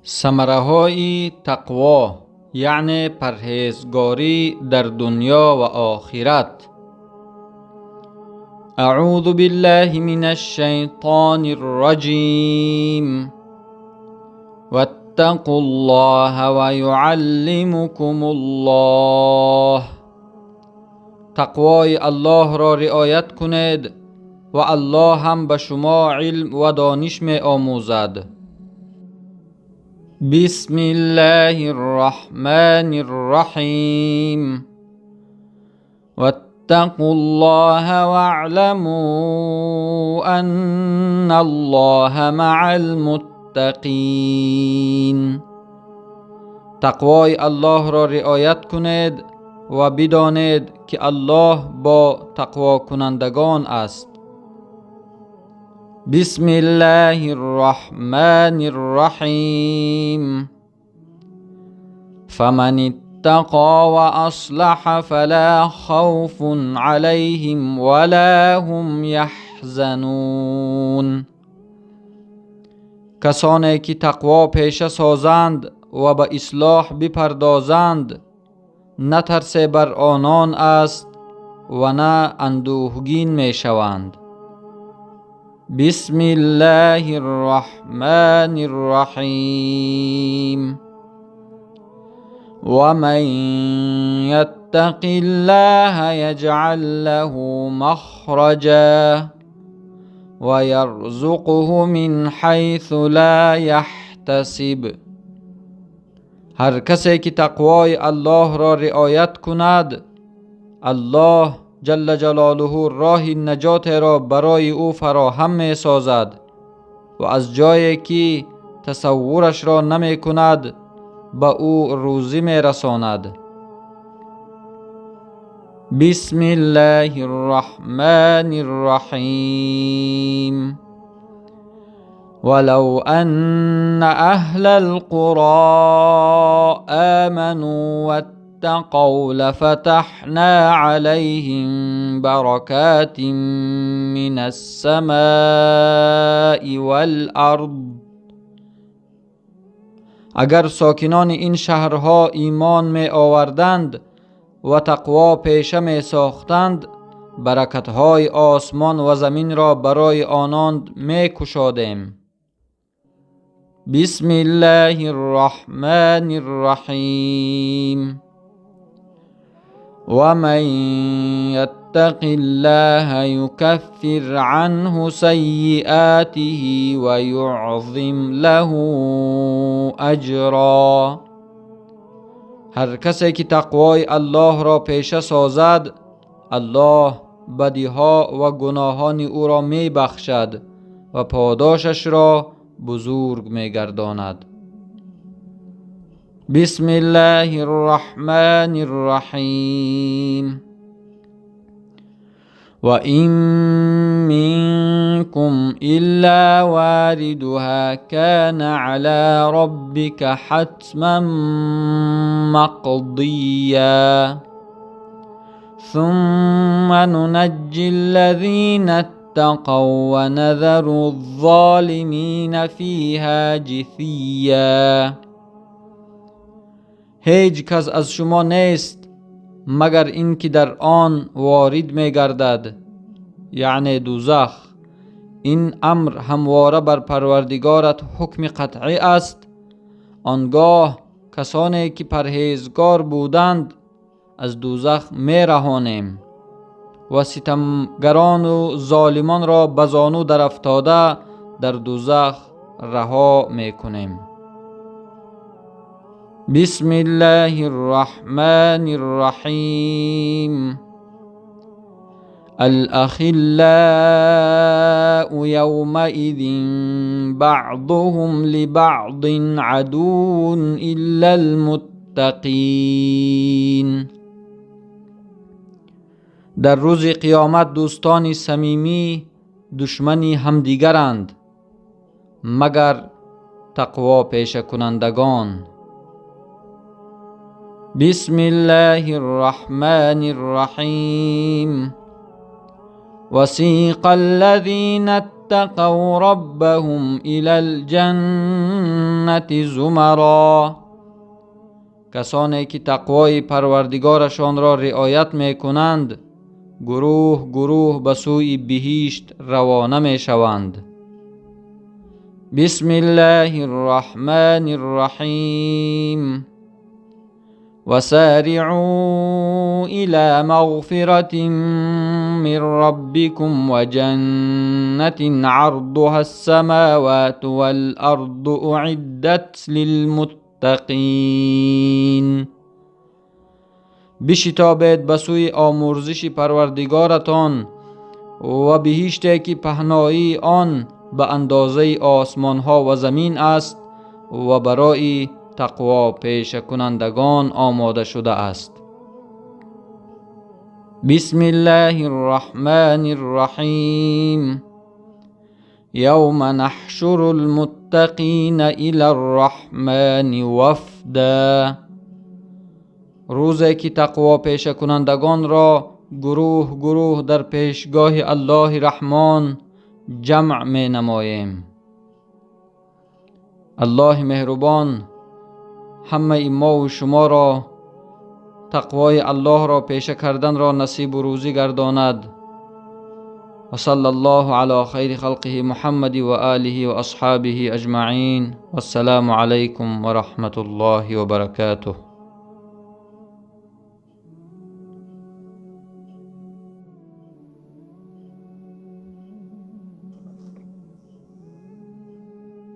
Самараҳои тақво, яъне парҳезгорӣ дар дунё ва охират. Аъузу биллаҳи минаш шайтонир раҷим. Ваттақуллоҳа ва юаллимукумуллоҳ. Тақвои Аллоҳро риоят кунед ва Аллоҳ ҳам ба шумо илм ва дониш меомӯзад. Бисмиллаҳир раҳмонир раҳим. Ваттақуллоҳа ваъламу анналлоҳа маъал муттақин. Тақвои Аллоҳро риоят кунед ва бидонед, ки Аллоҳ бо тақвокунандагон аст. Бисмиллаҳир раҳмонир раҳим. Фаман иттақо ва аслаҳа фала хавфун алайҳим ва ла ҳум яҳзанун. Касоне ки тақво пеша созанд ва ба ислоҳ бипардозанд, на тарсе бар онон аст ва на андӯҳгин мешаванд. Бисмиллаҳир раҳмонир раҳим. Ва ман яттақиллаҳа яҷъал лаҳу махраҷа ва ярзуқҳу мин ҳайсу ла яҳтасиб. Ҳар касе ки тақвои Аллоҳро риоят кунад, Аллоҳ ҷалла ҷалолуҳу роҳи наҷотеро барои ӯ фароҳам месозад ва аз ҷое ки тасаввурашро намекунад ба ӯ рӯзӣ мерасонад. Бисмиллаҳир раҳмонир раҳим. Валав анна аҳлал қуро оману ваттақав лафатаҳна алайҳим баракатин минас самаи вал ард. Агар сокинони ин шаҳрҳо имон меоварданд ва тақво пеша месохтанд, баракатҳои осмон ва заминро барои онон мекушодем. Бисмиллаҳир раҳмонир раҳим. Ва ман яттақиллаҳа юкаффир анҳу саййиатиҳи ва юъзим лаҳу аҷро. Ҳар касе ки тақвои Аллоҳро пеша созад, Аллоҳ бадиҳо ва гуноҳони ӯро мебахшад ва подошашро бузург мегардонад. Бисмиллаҳир раҳмонир раҳим. Ва ин минкум илла воридуҳа кана ала роббика ҳатман мақдия. Сумма нунаҷҷи ллазина иттақав ва назару ззолимина фиҳа ҷисия. Ҳеҷ кас аз шумо нест магар ин ки дар он ворид мегардад, яъне дӯзах. Ин амр ҳамвора бар Парвардигорат ҳукми қатъӣ аст. Он гоҳ касоне ки парҳезгор буданд аз дӯзах мераҳонем ва ситамгарону золимонро ба зону дарафтода дар дӯзах раҳо мекунем. Бисмиллаҳир раҳмонир раҳим. Ал-ахиллау явмаизин баъзуҳум либаъзин адуввун иллал муттақин. Дар рӯзи қиёмат дӯстони самимӣ душмани ҳамдигаранд, магар тақво пешакунандагон. Бисмиллаҳир раҳмонир раҳим. Васиқа аллазина اتقوا ربهم إلى الجنة زمرا. کسانی که تقوای پروردگارشان را رعایت میکنند گروه گروه به سوی بهشت روانه میشوند. بسم الله الرحمن الرحیم. وسارعوا إلى مغفرة من ربكم وجنة عرضها السماوات والأرض أعدت للمتقین. بشتابید به سوی آمرزش پروردگارتان و بهشتی که پهنایی آن به اندازه آسمان ها و زمین است و برای تقوا پیشه کنندگان آماده شده است. بسم الله الرحمن الرحیم. یوم نحشر المتقین الی الرحمن وفدا. روزی که تقوا پیشه کنندگان را گروه گروه در پیشگاه الله رحمان جمع می نماییم. الله مهربان همه ما و شما را تقوای الله را پیشه کردن را نصیب و روزی گرداند. و صلی الله علی خیر خلقه محمد و آله و اصحابه اجمعین. والسلام علیکم و رحمت الله و برکاته.